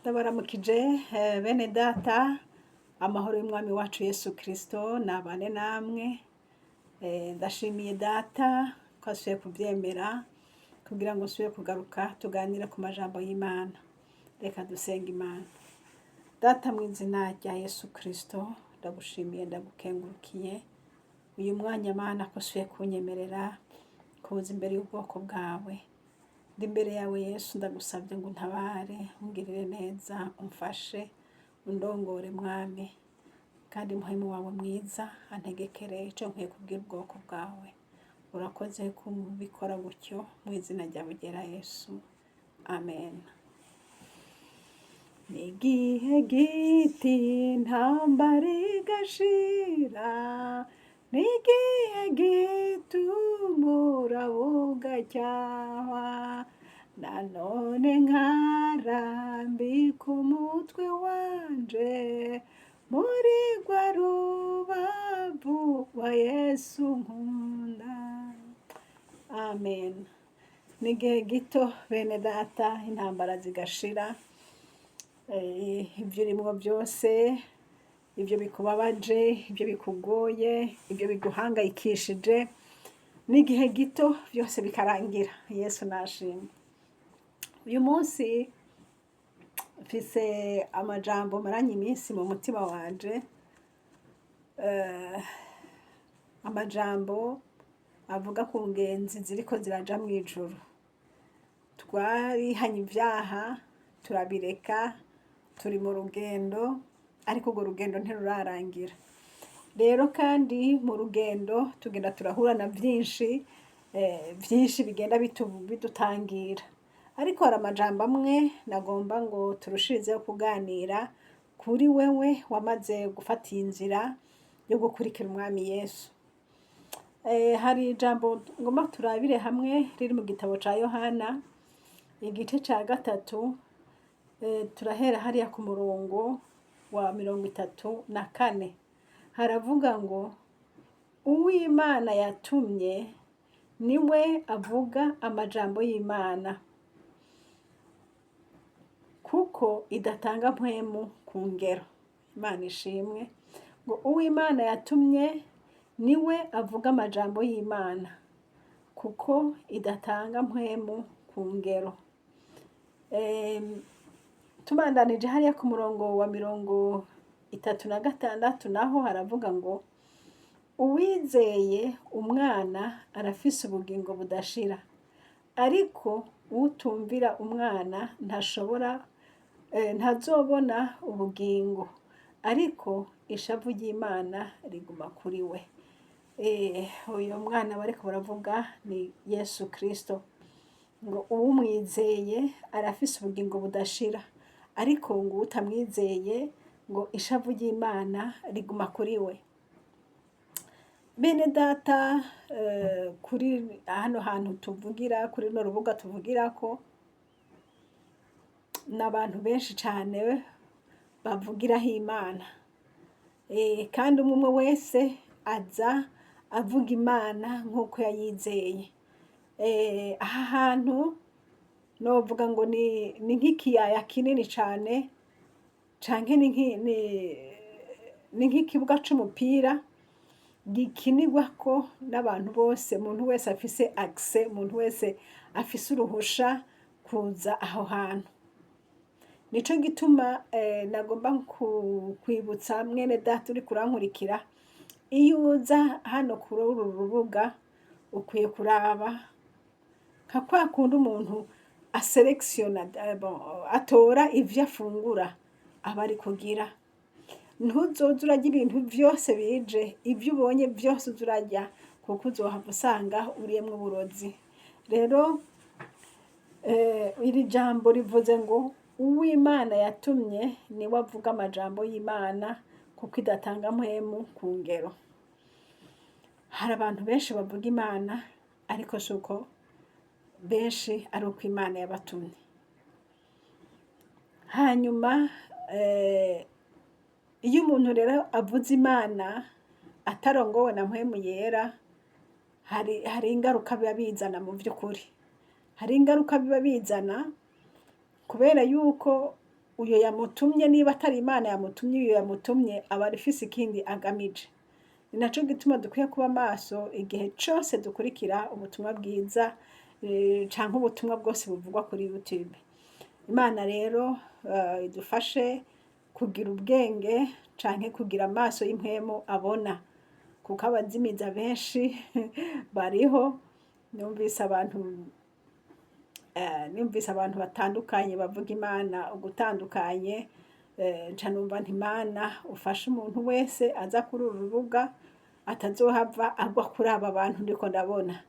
Ndabaramukije bene data, amahoro y'umwami wacu Yesu Kristo nabane namwe. Ndashimiye data ko asubiye kuvyemera kugira ngo nsubire kugaruka tuganire ku majambo y'Imana. Reka dusenge Imana. Data, mu izina rya Yesu Kristo, ndagushimiye, ndagukengurukiye uyu mwanya, Mana, ko usubiye kunyemerera kuza imbere y'ubwoko bwawe. Ndi imbere yawe Yesu, ndagusabye ngo untabare, ungirire neza, umfashe, undongore Mwami, kandi muhemu wawe mwiza antegekere ico nkwiye kubwira ubwoko bwawe. Urakoze kubikora gutyo, mu izina ryawe ryera Yesu, amen. N'igihe giti intambara igashira, n'igihe gitumura bugacyahwa, nanone nkarambika umutwe wanje muri rwa rubavu rwa Yesu nkunda. Amen. N'igihe gito, bene data, intambara zigashira. Ibyo urimwo byose, ibyo bikubabaje, ibyo bikugoye, ibyo biguhangayikishije, n'igihe gito byose bikarangira. Yesu nashimwe. Uyu munsi mfise amajambo maranye iminsi mu mutima wanje, amajambo avuga ku ngenzi ziriko ziraja mw'ijuru. Twarihanye ivyaha, turabireka, turi mu rugendo, ariko urwo rugendo ntirurarangira. Rero kandi mu rugendo tugenda turahura na vyinshi, vyinshi bigenda bidutangira. Ariko hari amajambo amwe nagomba ngo turushirizeho kuganira kuri wewe wamaze gufata iyi nzira yo gukurikira umwami Yesu. Hari ijambo ngomba turabire hamwe riri mu gitabo ca Yohana, igice ca 3, turahera hariya ku murongo wa 34. Haravuga ngo: "Uw'Imana yatumye niwe avuga amajambo y'Imana, kuko idatanga mpwemu ku ngero." Imana ishimwe. Ngo uw'Imana yatumye niwe avuga amajambo y'Imana, kuko idatanga mpwemu ku ngero. Tubandanije hariya ku murongo wa 36, naho haravuga ngo: "Uwizeye umwana arafise ubugingo budashira, ariko utumvira umwana ntashobora, ntazobona ubugingo, ariko ishavu ry'Imana riguma kuri we." Uyu mwana bariko baravuga ni Yesu Kristo. Ngo uwumwizeye arafise ubugingo budashira, ariko ngo utamwizeye, ngo ishavu ry'Imana riguma kuri we. Bene data, kuri hano hantu tuvugira, kuri runo rubuga tuvugirako, ni abantu benshi cane bavugiraho Imana. Kandi umwe umwe wese aza avuga Imana nk'uko yayizeye. Aha hantu novuga ngo ni nk'ikiyaya kinini cane, canke ni nk'ikibuga c'umupira gikinirwako n'abantu bose. Umuntu wese afise accès, umuntu wese afise uruhusha kuza aho hantu. Nico gituma nagomba kwibutsa mwene data uriko urankurikira: iyo uza hano kuri uru rubuga, ukwiye kuraba nka kwa kundi umuntu aselectiona, bon, atora ivyo afungura aba ari kugira. Ntuzoze urarya ibintu vyose bije, ivyo ubonye vyose uze urarya, kuko uzohava usanga uriyemwo uburozi. Rero iri jambo rivuze ngo uw'Imana yatumye niwe avuga amajambo y'Imana, kuko idatanga mpwemu ku ngero. Hari abantu benshi bavuga Imana, ariko si uko benshi ari uko Imana yabatumye. Hanyuma iyo umuntu rero avuze Imana atarongowe na mpwemu yera, hari ingaruka biba bizana. Mu vy'ukuri hari ingaruka biba bizana, kubera yuko Uyo yamutumye, niba atari Imana yamutumye, uyo yamutumye aba afise ikindi agamije. Ni naco gituma dukwiye kuba maso igihe cose dukurikira ubutumwa bwiza canke ubutumwa bwose buvugwa kuri YouTube. Imana rero idufashe kugira ubwenge canke kugira amaso y'impwemu abona, kuko abazimiza benshi bariho. Numvise abantu batandukanye bavuga Imana ugutandukanye, nca numva nti: "Imana ufashe umuntu wese aza kuri uru rubuga atazohava agwa kuri aba bantu ndiko ndabona."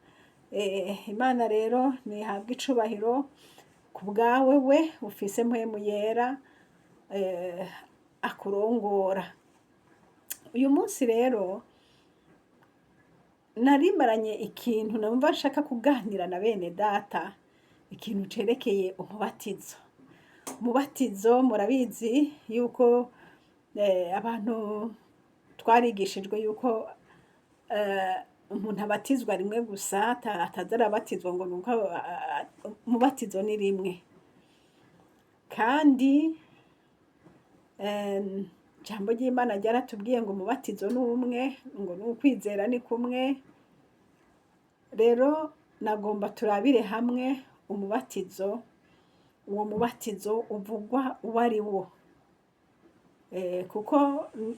Imana rero nihabwe icubahiro ku bwawe we ufise Mpwemu Yera akurongora. Uyu munsi rero narimaranye ikintu numva nshaka kuganira na bene data, ikintu cerekeye umubatizo. Umubatizo, murabizi yuko abantu twarigishijwe yuko umuntu abatizwa rimwe gusa, ataza arabatizwa ngo nuko umubatizo ni rimwe. Kandi ijambo ry'Imana ryaratubwiye ngo umubatizo ni umwe, ngo n'ukwizera ni kumwe. Rero nagomba turabire hamwe umubatizo, uwo mubatizo uvugwa uwo ari wo. Kuko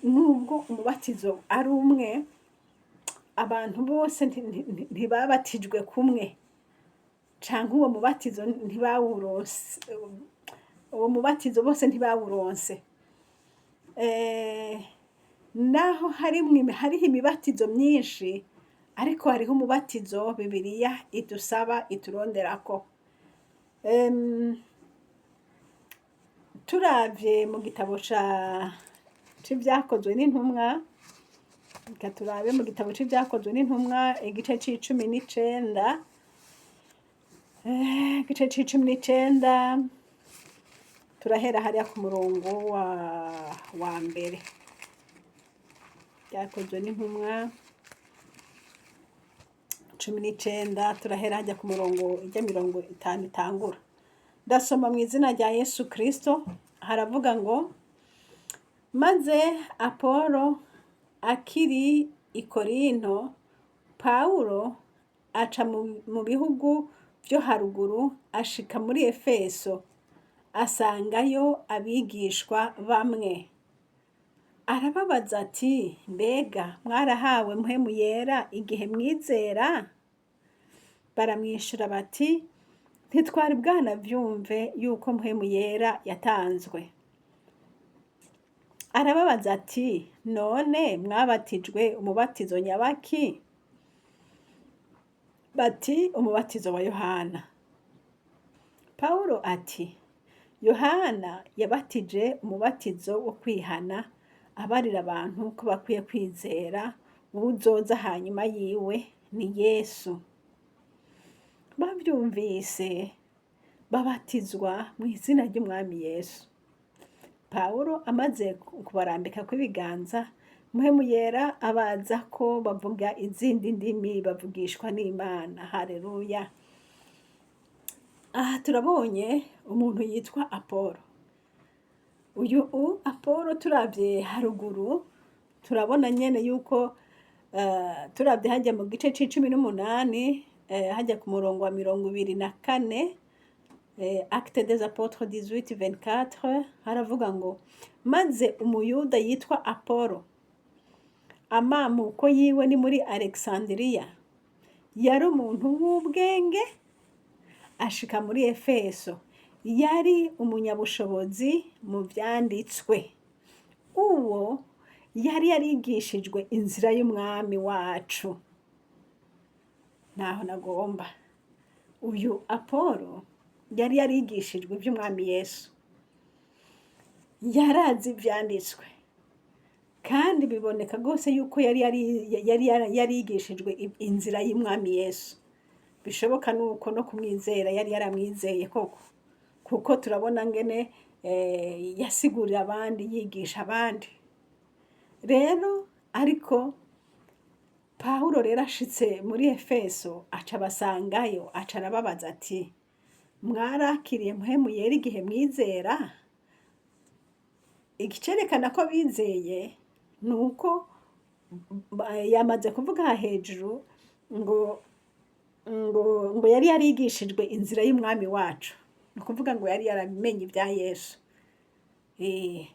nubwo umubatizo ari umwe, abantu bose ntibabatijwe kumwe, canke uwo mubatizo ntibawuronse, uwo mubatizo bose ntibawuronse. Naho hariho imibatizo myinshi, ariko hariho umubatizo Bibiliya idusaba, ituronderako. Turavye mu gitabo c'Ivyakozwe n'Intumwa, reka turabe mu gitabo c'Ivyakozwe n'Intumwa igice c'19, igice c'19, turahera hariya ku murongo wa mbere. Vyakozwe n'Intumwa 19, turahera hajya ku murongo ijya 50 itangura. Ndasoma mu izina rya Yesu Kristo. Haravuga ngo: "Maze Apolo akiri i Korinto, Pawulo aca mu bihugu vyo haruguru, ashika muri Efeso, asangayo abigishwa bamwe. Arababaza ati: 'Mbega mwarahawe Mpwemu Yera igihe mwizera?' Baramwishura bati: 'Ntitwari bwanavyumve yuko Mpwemu Yera yatanzwe.' Arababaza ati: 'None mwabatijwe umubatizo nyabaki?' Bati: 'Umubatizo wa Yohana.' Pawulo ati: 'Yohana yabatije umubatizo wo kwihana, abarira abantu ko bakwiye kwizera uwuzoza hanyuma yiwe, ni Yesu.' Bavyumvise babatizwa mu izina ry'Umwami Yesu. Pawulo amaze kubarambikako ibiganza, Mpwemu Yera abaza ko bavuga izindi ndimi, bavugishwa n'Imana." Haleluya! Aha turabonye umuntu yitwa Apolo. Uyu Apolo, turavye haruguru turabona nyene yuko turavye hajya mu gice c'18, hajya ku murongo wa 24, Acte des Apôtres 18 24, haravuga ngo: "Maze Umuyuda yitwa Apolo, amamuko yiwe ni muri Alexandria, yari umuntu w'ubwenge, ashika muri Efeso, yari umunyabushobozi mu vyanditswe. Uwo yari yarigishijwe inzira y'Umwami wacu." Naho nagomba, uyu Apolo yari yarigishijwe ivy'Umwami Yesu, yarazi ivyanditswe, kandi biboneka rwose yuko yari yarigishijwe inzira y'Umwami Yesu. Bishoboka nuko no kumwizera yari yaramwizeye koko, kuko turabona ngene yasigurira abandi, yigisha abandi. Rero ariko Pawulo rero ashitse muri Efeso, aca abasangayo, aca arababaza ati: "Mwarakiriye Mpwemu Yera igihe mwizera?" Ikicerekana ko bizeye ni uko yamaze kuvuga aha hejuru ngo yari yarigishijwe inzira y'umwami wacu, ni ukuvuga ngo yari yaramenye ibya Yesu.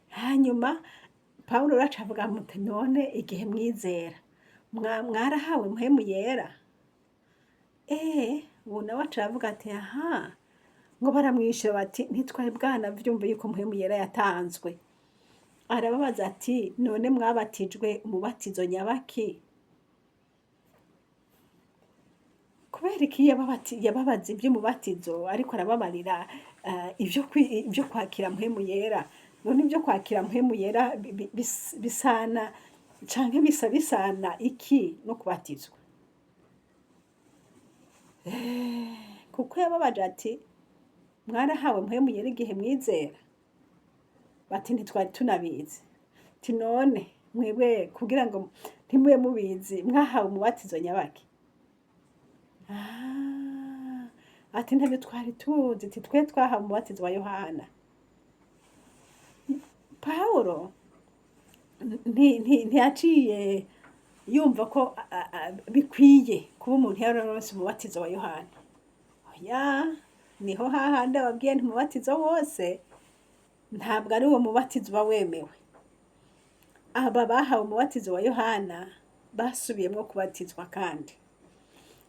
Hanyuma Pawulo araca avuga muti: "None igihe mwizera mwarahawe Mpwemu Yera?" Ubu nawe aca aravuga ati: "Aha." Ngo baramwishyura bati: "Ntitwari bwanavyumve yuko Mpwemu Yera yatanzwe." Arababaza ati: "None mwabatijwe umubatizo nyabaki?" Kubera iki yababaza iby'umubatizo, ariko arababarira ibyo kwakira Mpwemu Yera? None ibyo kwakira Mpwemu Yera bisana canke bisa bisana iki no kubatizwa? Kuko yababaje ati: "Mwarahawe Mpwemu Yera igihe mwizera?" Bati: "Ntitwari tunabizi." Ati: "None mwebwe kugira ngo ntimube mubizi, mwahawe umubatizo nyabaki?" Ah, ati: "Ntabyo twari tuzi." Ati: "Twe twahawe umubatizo wa Yohana." Pawulo ntiyaciye yumva ko bikwiye kuba umuntu yararonse umubatizo wa Yohana. Oya, niho hahandi ababwiye nti umubatizo wose ntabwo ari uwo mubatizo uba wemewe. Aba bahawe umubatizo wa Yohana basubiyemwo kubatizwa, kandi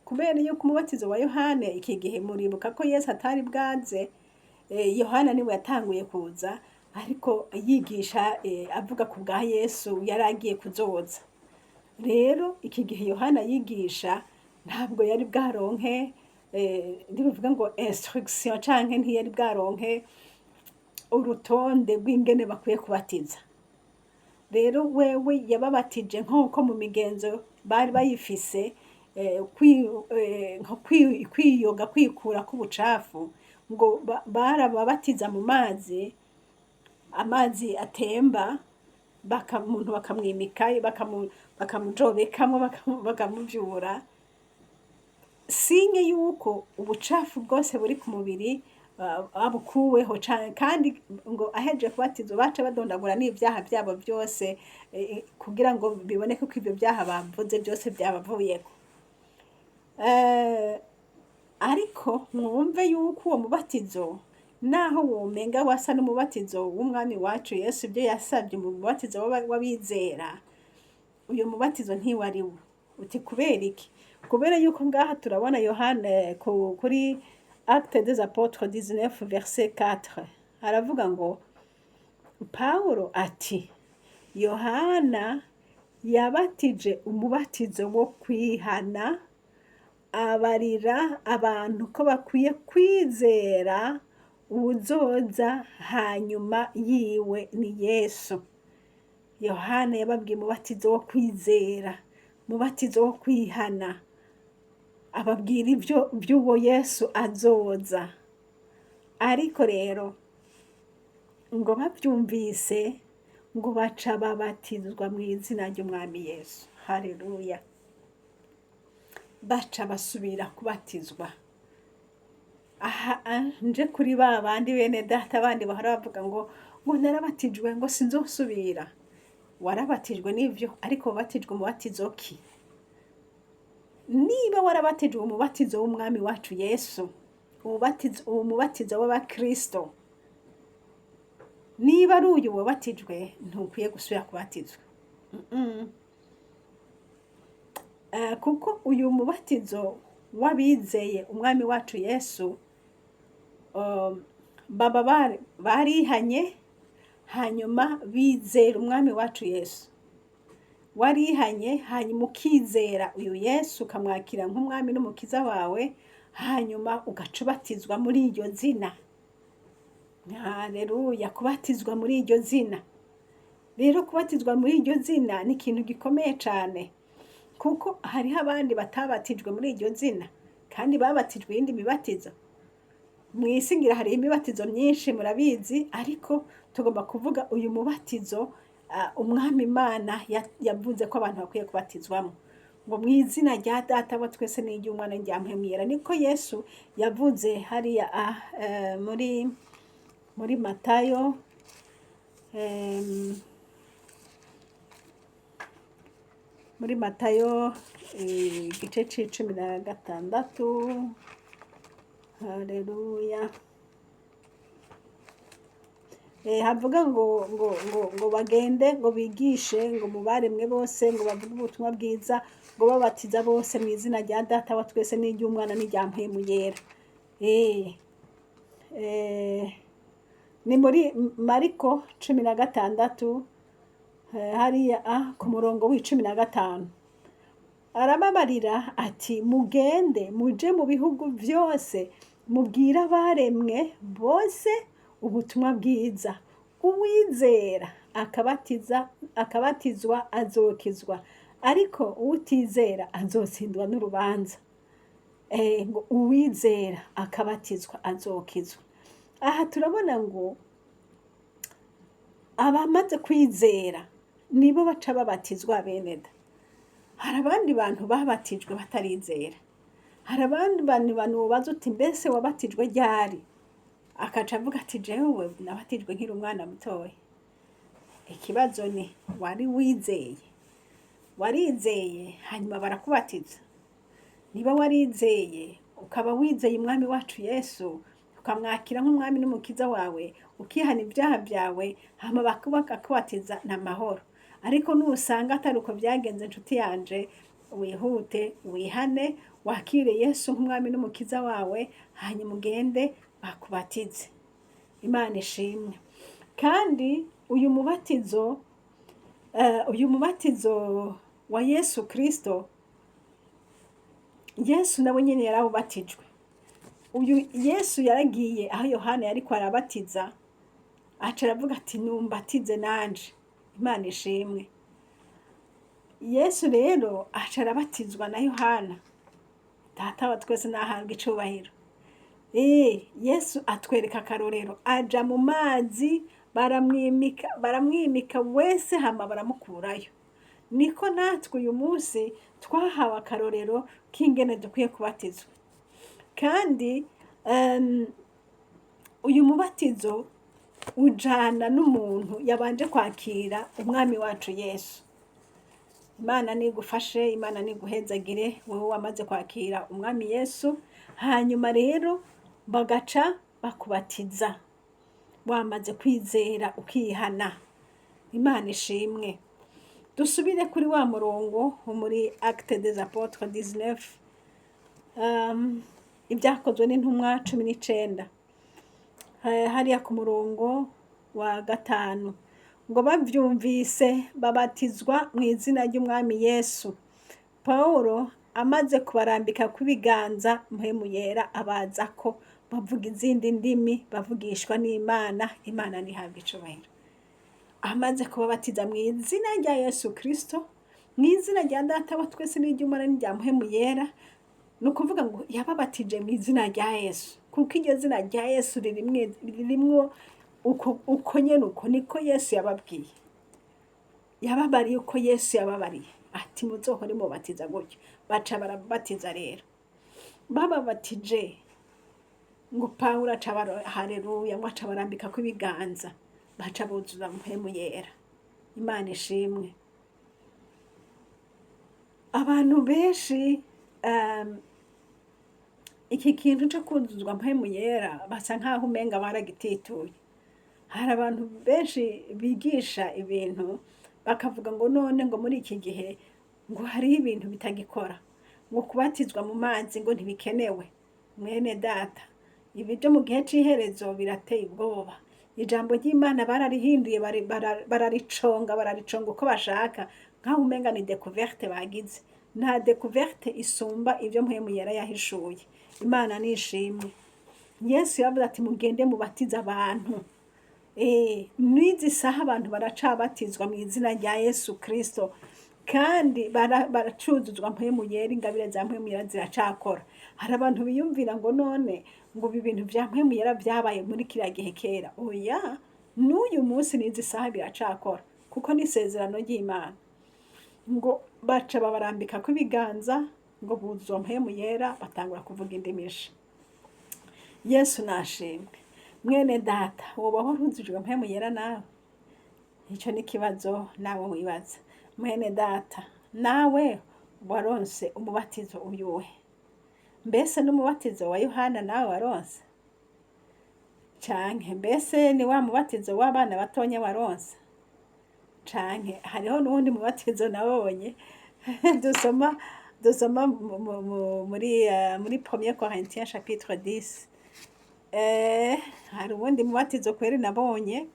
kubera yuko umubatizo wa Yohana, iki gihe muribuka ko Yesu atari bwaze, Yohana niwe yatanguye kuza, ariko yigisha avuga ku bwa Yesu yari agiye kuzoza. Rero iki gihe Yohana yigisha ntabwo yari bwaronke, ndibuvuga ngo instruction, canke ntiyari bwaronke urutonde rw'ingene bakwiye kubatiza. Rero wewe yababatije nk'uko mu migenzo bari bayifise, nko kwiyoga, kwikura k'ubucafu, ngo barababatiza mu mazi, amazi atemba, umuntu bakamwimika, bakamujobekamwo, bakamuvyura, signe yuko ubucafu bwose buri ku mubiri abukuweho cane. Kandi ngo ahejeje kubatizwa baca badondagura n'ivyaha vyabo vyose, kugira ngo biboneke ko ivyo vyaha bavuze byose byabavuyeko. Ariko mwumve yuko uwo mubatizo, naho womenga wasa n'umubatizo w'umwami wacu Yesu, ibyo yasabye mu mubatizo w'abizera, uyu mubatizo ntiwari wo. Uti: "Kubera iki?" Kubera yuko ngaha turabona Yohane kuri Acte des Apôtres 19 verset 4, aravuga ngo Pawulo ati: "Yohana yabatije umubatizo wo kwihana, abarira abantu ko bakwiye kwizera uwuzoza hanyuma yiwe, ni Yesu." Yohana yababwiye umubatizo wo kwizera, umubatizo wo kwihana, ababwira ibyo by'uwo Yesu azoza. Ariko rero ngo babyumvise, ngo baca babatizwa mu izina ry'umwami Yesu. Haleluya! Baca basubira kubatizwa. Aha nje kuri ba bandi bene data bandi bahora bavuga ngo narabatijwe, ngo sinzosubira. Warabatijwe n'ivyo, ariko wabatijwe umubatizo ki? Niba warabatijwe umubatizo w'umwami wacu Yesu, uwo mubatizo w'abakristo, niba ari uyu wabatijwe, ntukwiye gusubira kubatizwa. Kuko uyu mubatizo w'abizeye umwami wacu Yesu, baba barihanye, hanyuma bizera umwami wacu Yesu. Warihanye, hanyuma ukizera uyu Yesu, ukamwakira nk'umwami n'umukiza wawe, hanyuma ugaca ubatizwa muri iryo zina. Haleluya! Kubatizwa muri iryo zina rero, kubatizwa muri iryo zina ni ikintu gikomeye cyane, kuko hariho abandi batabatijwe muri iryo zina kandi babatijwe iyindi mibatizo. Mu isi ngira hari imibatizo myinshi, murabizi, ariko tugomba kuvuga uyu mubatizo umwami Imana yavuze ko abantu bakwiye kubatizwamo, ngo mu izina rya Data wa twese n'iry'Umwana n'irya Mpwemu Yera. Niko Yesu yavuze hariya muri Matayo. Muri Matayo igice c'16, haleluya. Havuga ngo bagende ngo bigishe ngo mu baremwe bose, ngo bavuge ubutumwa bwiza, ngo babatiza bose mu izina rya Data wa twese n'iry'Umwana n'irya Mpwemu Yera. Ni muri Mariko 16, hariya ku murongo w'15. Arababarira ati: "Mugende muje mu bihugu vyose, mubwire abaremwe bose ubutumwa bwiza. Uwizera akabatiza akabatizwa azokizwa, ariko uwutizera azotsindwa n'urubanza." Ngo uwizera akabatizwa azokizwa. Aha turabona ngo abamaze kwizera nibo baca babatizwa. Bene da, hari abandi bantu babatijwe batarizera. Hari abandi bantu ubaza uti: "Mbese wabatijwe ryari?" Akaca avuga ati: "Jewe nabatijwe nkiri umwana mutoya." Ikibazo ni: wari wizeye? Warizeye hanyuma barakubatiza? Niba warizeye, ukaba wizeye Umwami wacu Yesu, ukamwakira nk'Umwami n'Umukiza wawe, ukihana ibyaha byawe, hama bakakubatiza, ni amahoro. Ariko nusanga atari uko byagenze, inshuti yanje, wihute wihane, wakire Yesu nk'Umwami n'Umukiza wawe, hanyuma ugende bakubatize. Imana ishimwe. Kandi uyu mubatizo wa Yesu Kristo, Yesu nawe nyine yarawubatijwe. Uyu Yesu yaragiye aho Yohana yariko arabatiza, aca aravuga ati: "Numbatize nanje." Imana ishimwe. Yesu rero aca arabatizwa na Yohana. Data wa twese nahabwa icubahiro. Yesu atwereka akarorero, aja mu mazi, baramwimika, baramwimika wese, hama baramukurayo. Niko natwe uyu munsi twahawe akarorero k'ingene dukwiye kubatizwa. Kandi uyu mubatizo ujana n'umuntu yabanje kwakira Umwami wacu Yesu. Imana nigufashe, Imana niguhezagire wowe wamaze kwakira Umwami Yesu, hanyuma rero bagaca bakubatiza wamaze kwizera ukihana. Imana ishimwe. Dusubire kuri wa murongo wo muri Acte des Apôtres 19, Ibyakozwe n'Intumwa 19, hariya ku murongo wa 5, ngo bavyumvise babatizwa mu izina ry'Umwami Yesu. Pawulo amaze kubarambika kw'ibiganza, Mpwemu Yera abaza ko bavuga izindi ndimi, bavugishwa n'Imana. Imana ntihabwe icubahiro. Amaze kubabatiza mu izina rya Yesu Kristo, mu izina rya Data wa twese n'iry'Umwana n'irya Mpwemu Yera, ni ukuvuga ngo yababatije mu izina rya Yesu, kuko iryo zina rya Yesu ririmwo uko nyene, uko niko Yesu yababwiye, yababariye uko Yesu yababariye ati: "Muzohore mubatiza gutyo." Baca barabatiza rero. Bababatije, ngo Pawulo aca haleluya, ngo aca barambikako ibiganza, baca buzuza Mpwemu Yera. Imana ishimwe. Abantu benshi iki kintu co kuzuzwa Mpwemu Yera basa nkaho umenga baragitituye. Hari abantu benshi bigisha ibintu bakavuga ngo none ngo muri iki gihe ngo hariho ibintu bitagikora, ngo kubatizwa mu mazi ngo ntibikenewe. Mwene data, ibi byo mu gihe c'iherezo birateye ubwoba. Ijambo ry'Imana bararihinduye, barariconga, barariconga uko bashaka, nkaho umenga ni découverte bagize. Nta découverte isumba ibyo Mpwemu Yera yahishuye. Imana nishimwe. Yesu yavuze ati: "Mugende mubatize abantu." N'izi saha abantu baracabatizwa mu izina rya Yesu Kristo, kandi baracuzuzwa Mpwemu Yera. Ingabire za Mpwemu Yera ziracakora. Hari abantu biyumvira ngo none ngo ibi bintu vya Mpwemu Yera vyabaye muri kiriya gihe kera. Oya, n'uyu munsi n'izi saha biracakora, kuko ni isezerano ry'Imana. Ngo baca babarambikako ibiganza, ngo buzuzwa Mpwemu Yera, batangura kuvuga indimi nsha. Yesu nashimwe. Mwene data, woba waruzujwe Mpwemu Yera nawe? Icyo ni ikibazo nawe wibaza. Mwene data, nawe waronse umubatizo uyuhe? Mbese n'umubatizo wa Yohana nawe waronse? Canke mbese ni wa mubatizo w'abana batonya waronse? Canke hariho n'uwundi mubatizo nabonye dusoma muri Premier Corinthiens chapitre 10. Hari uwundi mubatizo kweri nabonye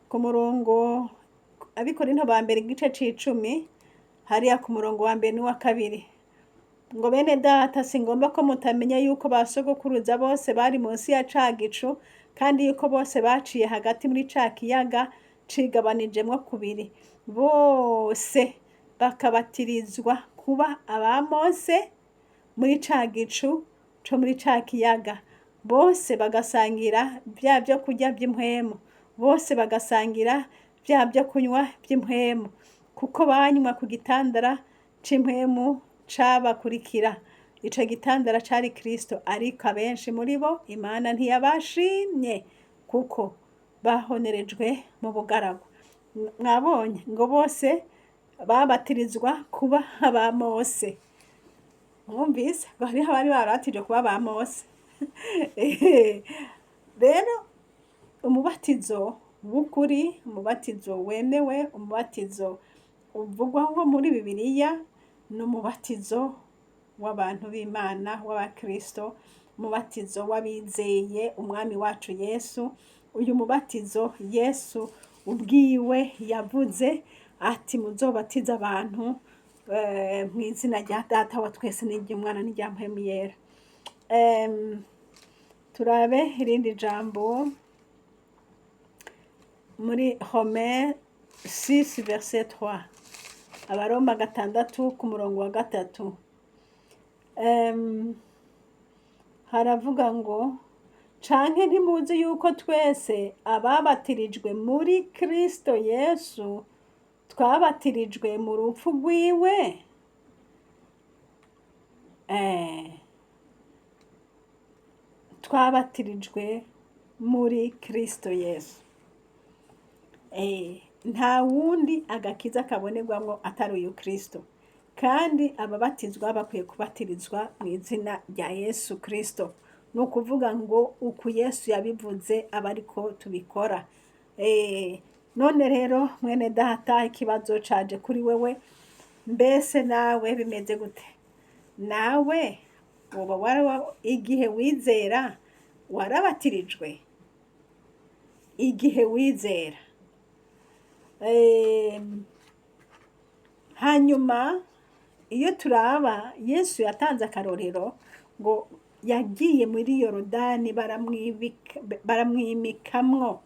ku murongo, Abikorinto ba mbere igice c'icumi, hariya ku murongo wa mbere n'uwa kabiri, ngo: "Bene data, singomba ko mutamenya yuko ba sogokuruza bose bari munsi ya ca gicu, kandi yuko bose baciye hagati muri ca kiyaga cigabanijemwo kubiri, bose bakabatirizwa kuba aba Mose muri ca gicu co muri ca kiyaga, bose bagasangira vya vyo kurya vy'impwemu, bose bagasangira vya vyo kunywa vy'impwemu, kuko banywa ku gitandara c'impwemu cabakurikira. Ico gitandara cari Kristo. Ariko abenshi muri bo Imana ntiyabashimye, kuko bahonerejwe mu bugaragwa." Mwabonye ngo bose babatirizwa kuba aba Mose. Mwumvise ngo hariho abari barabatije kuba ba Mose. Rero umubatizo w'ukuri, umubatizo wemewe, umubatizo uvugwaho muri Bibiliya ni umubatizo w'abantu b'Imana, w'abakristo, umubatizo w'abizeye Umwami wacu Yesu. Uyu mubatizo Yesu ubwiwe yavuze ati: "Muzobatize abantu mu izina rya Data wa twese n'iry'Umwana n'irya Mpwemu Yera." Turabe irindi jambo muri Romains 6 verset 3, Abaroma 6 ku murongo wa 3. Haravuga ngo: "Canke ntimuzi yuko twese ababatirijwe muri Kristo Yesu twabatirijwe mu rupfu rwiwe?" Twabatirijwe muri Kristo Yesu. Nta wundi agakiza kabonerwamwo atari uyu Kristo, kandi ababatizwa bakwiye kubatirizwa mu izina rya Yesu Kristo. Ni ukuvuga ngo uku Yesu yabivuze aba ariko tubikora. None rero mwene data, ikibazo caje kuri wewe: mbese nawe bimeze gute? Nawe woba wara igihe wizera warabatirijwe? Igihe wizera. Hanyuma iyo turaba Yesu yatanze akarorero ngo yagiye muri Yorodani baramwimikamwo.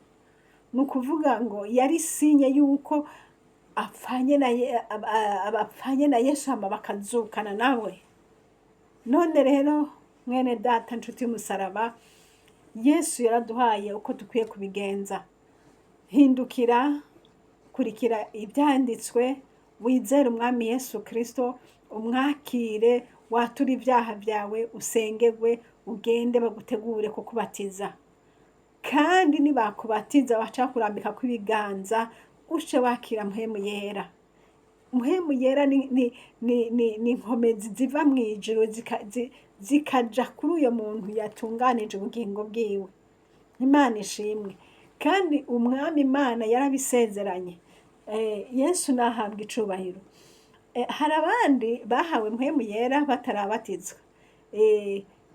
Ni ukuvuga ngo yari signe yuko apfanye na Yesu, hama bakazukana nawe. None rero mwene data, nshuti y'umusaraba, Yesu yaraduhaye uko dukwiye kubigenza. Hindukira, kurikira ibyanditswe, wizere Umwami Yesu Kristo, umwakire, wature ibyaha byawe, usengerwe, ugende bagutegure kukubatiza. Kandi nibakubatiza baca kurambika kw'ibiganza, uce wakira Mpwemu Yera. Mpwemu Yera ni inkomezi ziva mu ijuru zikaja kuri uyo muntu yatunganije ubugingo bwiwe. Imana ishimwe. Kandi Umwami Imana yarabisezeranye. Yesu nahabwa icubahiro. Hari abandi bahawe Mpwemu Yera batarabatizwa.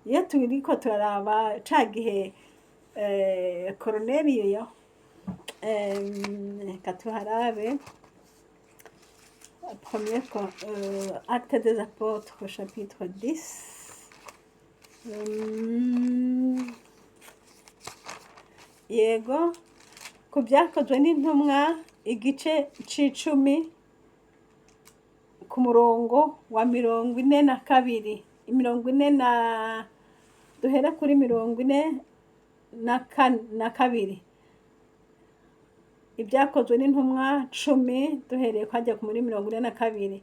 Iyo turiko turaraba ca gihe Koroneliyo, reka tuharabe premier Acte des Apôtres chapitre 10. Yego, ku Byakozwe n'Intumwa igice c'icumi ku murongo wa 42, mirongo ine na, duhere kuri 42. Ibyakozwe n'Intumwa 10, duhereye kwajya muri 42.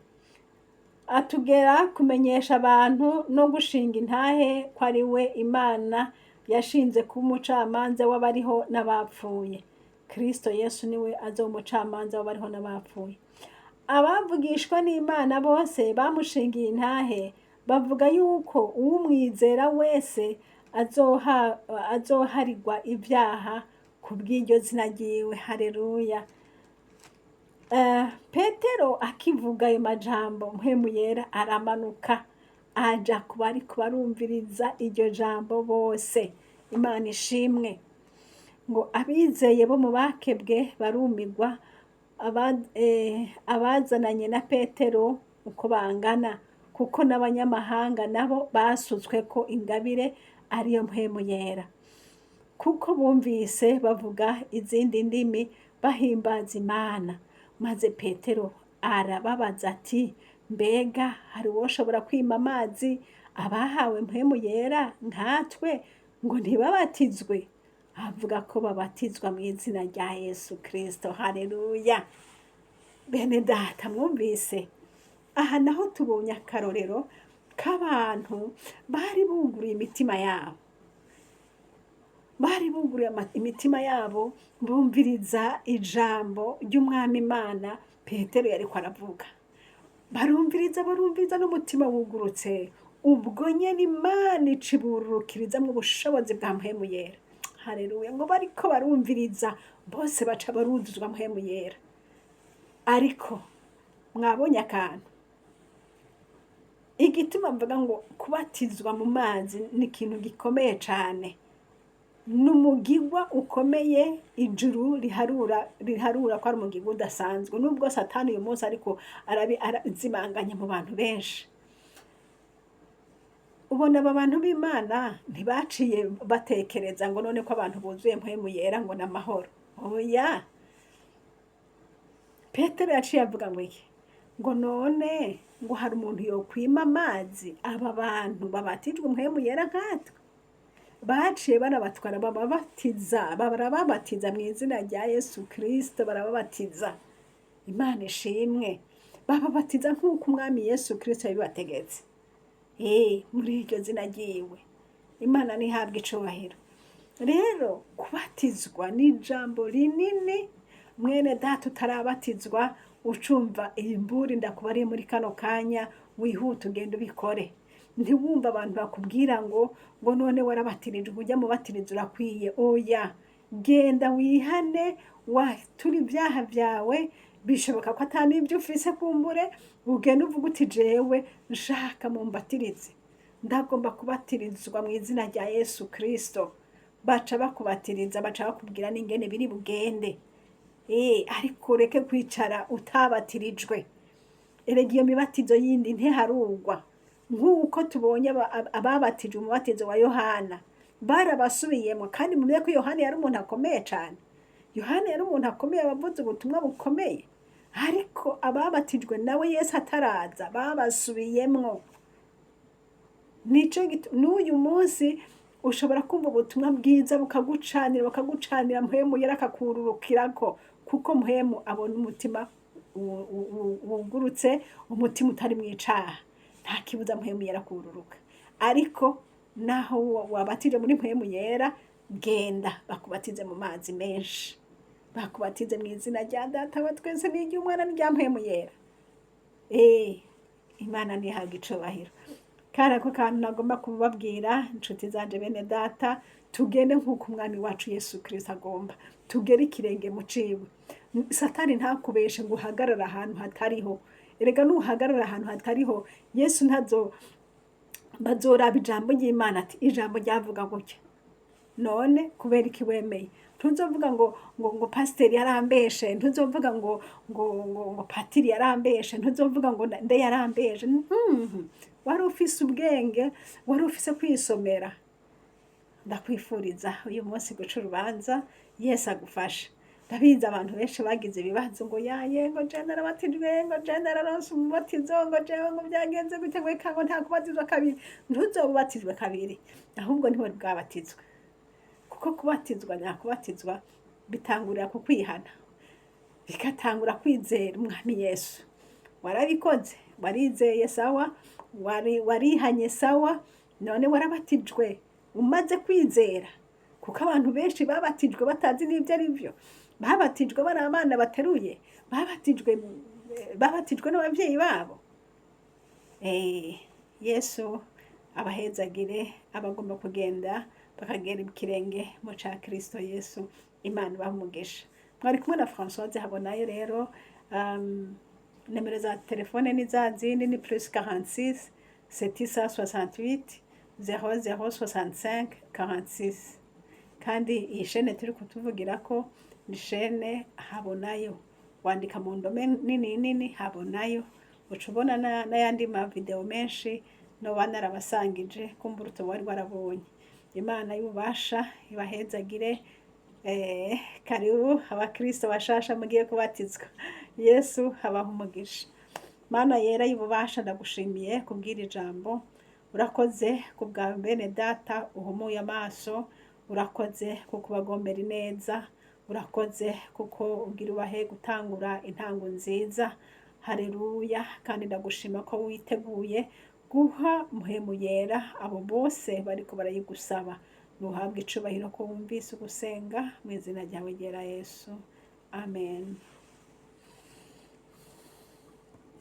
Atugera kumenyesha abantu no gushinga intahe ko ari we Imana. Yashinze kuba umucamanza w'abariho n'abapfuye. Kristo Yesu niwe azoba umucamanza w'abariho n'abapfuye. Abavugishwa n'Imana bose bamushingiye intahe, bavuga yuko uwumwizera wese azoharigwa ibyaha ku bw'iryo zina ryiwe. Hareruya. Petero akivuga ayo majambo, Mpwemu Yera aramanuka aja ku bariko barumviriza iryo jambo bose. Imana ishimwe. Ngo abizeye bo mu bakebwe barumigwa, abazananye na Petero uko bangana, kuko n'abanyamahanga nabo basutswe ko ingabire ariyo Mpwemu Yera, kuko bumvise bavuga izindi ndimi bahimbaza Imana. Maze Petero arababaza ati: "Mbega hari uwoshobora kwima amazi abahawe Mpwemu Yera nkatwe ngo ntibabatizwe?" Avuga ko babatizwa mu izina rya Yesu Kristo. Haleluya. Bene data, mwumvise aha naho tubonye akarorero k'abantu bari buguruye imitima yabo, bari buguruye imitima yabo, bumviriza ijambo ry'Umwami Imana Petero yariko aravuga. Barumviriza, barumviriza n'umutima wugurutse. Ubwo nyene Imana icibururukirizamwo ubushobozi bwa Mpwemu Yera. Haleluya. Ngo bariko barumviriza bose baca baruzuzwa Mpwemu Yera. Ariko mwabonye akantu, igituma mvuga ngo kubatizwa mu mazi ni ikintu gikomeye cane, ni umugigwa ukomeye ijuru riharura ko ari umugigwa udasanzwe, nubwo Satani uyu munsi ariko arazimanganya mu bantu benshi. Ubona aba bantu b'Imana ntibaciye batekereza ngo none ko abantu buzuye Mpwemu Yera ngo n'amahoro. Oya, Petero yaciye avuga ngo iki? Ngo none ngo hari umuntu yokwima amazi aba bantu babatijwe Mpwemu Yera nkatwe? Baciye barabatwara, bababatiza, barababatiza mu izina rya Yesu Kristo, barababatiza. Imana ishimwe. Bababatiza nk'uko Umwami Yesu Kristo yabibategetse, muri iryo zina ryiwe. Imana ntihabwe icubahiro. Rero kubatizwa ni ijambo rinini. Mwene data utarabatizwa, ucumva iyi mburi ndakubariye muri kano kanya, wihute ugende ubikore. Ntiwumve abantu bakubwira ngo none warabatirijwe, ujya mubatiriza urakwiye. Oya, genda wihane, wature ibyaha byawe. Bishoboka ko ata n'ibyo ufise kumbure. Ugende uvuga uti: "Jewe nshaka mumbatirize, ndagomba kubatirizwa mu izina rya Yesu Kristo." Baca bakubatiriza, baca bakubwira n'ingene biri bugende. Ariko ureke kwicara utabatirijwe. Erega iyo mibatizo yindi ntiharugwa. Nk'uko tubonye ababatijwe umubatizo wa Yohana barabasubiyemo, kandi mumenye ko Yohana yari umuntu akomeye cyane. Yohana yari umuntu akomeye, abavuze ubutumwa bukomeye, ariko ababatijwe nawe Yesu ataraza babasubiyemwo. Nico n'uyu munsi ushobora kumva ubutumwa bwiza bukagucanira, bakagucanira, Mpwemu Yera akakururukirako, kuko Mpwemu abona umutima wugurutse, umutima utari mu icaha. Nta kibuza Mpwemu Yera kururuka. Ariko naho wabatije muri Mpwemu Yera, genda bakubatize mu mazi menshi, bakubatize mu izina rya Data wa twese n'iry'Umwana n'irya Mpwemu Yera. Imana ntihabwe icubahiro. Kari ako kantu nagomba kubabwira, inshuti zanje, bene data. Tugende nk'uko Umwami wacu Yesu Kristo agomba, tugere ikirenge mu ciwe. Satani ntakubeshe ngo uhagarare ahantu hatariho. Erega nuhagarara ahantu hatariho, Yesu ntazo bazoraba ijambo ry'Imana ati: "Ijambo ryavuga gutya, none kubera iki wemeye?" Ntuzovuga ngo pasiteri yarambeshe, ntuzovuga ngo patiri yarambeshe, ntuzovuga ngo nde yarambeshe. Wari ufise ubwenge, wari ufise kwisomera. Ndakwifuriza uyu munsi guca urubanza, Yesu agufashe. Ndabizi abantu benshi bagize ibibazo ngo yaye, ngo je narabatijwe, ngo je nararonse umubatizo, ngo jewe ngo byagenze gute, ngo eka ngo nta kubatizwa kabiri. Ntuzobatizwe kabiri, ahubwo ntiwari bwabatizwe, kuko kubatizwa nyakubatizwa bitangurira ku kwihana, bigatangura kwizera Umwami Yesu. Warabikoze, warizeye, sawa. Warihanye, sawa. None warabatijwe? Umaze kwizera, kuko abantu benshi babatijwe batazi n'ibyo ari byo, babatijwe bari abana bateruye, babatijwe n'ababyeyi babo. Yesu abahezagire abagomba kugenda bakagera ikirenge mu ca Kristo Yesu. Imana ibahe umugisha. Mwari kumwe na Françoise Habonayo. Rero nimero za telefone ni za zindi, ni +46 768 00 65 46. Kandi iyi shene turi kutuvugira ko ni shene Habonayo, wandika mu ndome nini nini Habonayo, uca ubona n'ayandi mavideo menshi noba narabasangije, kumbura uto wari warabonye. Imana y'ububasha ibahezagire. Karibu abakristo bashasha mugiye kubatizwa. Yesu abaha umugisha. Mana yera y'ububasha, ndagushimiye kubwira ijambo. Urakoze kubwa bene data uhumuye amaso, urakoze kuko ubagombera ineza, urakoze kuko ugira ubahe gutangura intango nziza. Hareruya! Kandi ndagushima ko witeguye guha Mpwemu Yera abo bose bariko barayigusaba. Nuhabwe icubahiro ko wumvise ugusenga, mu izina ryawe ryera Yesu, amen.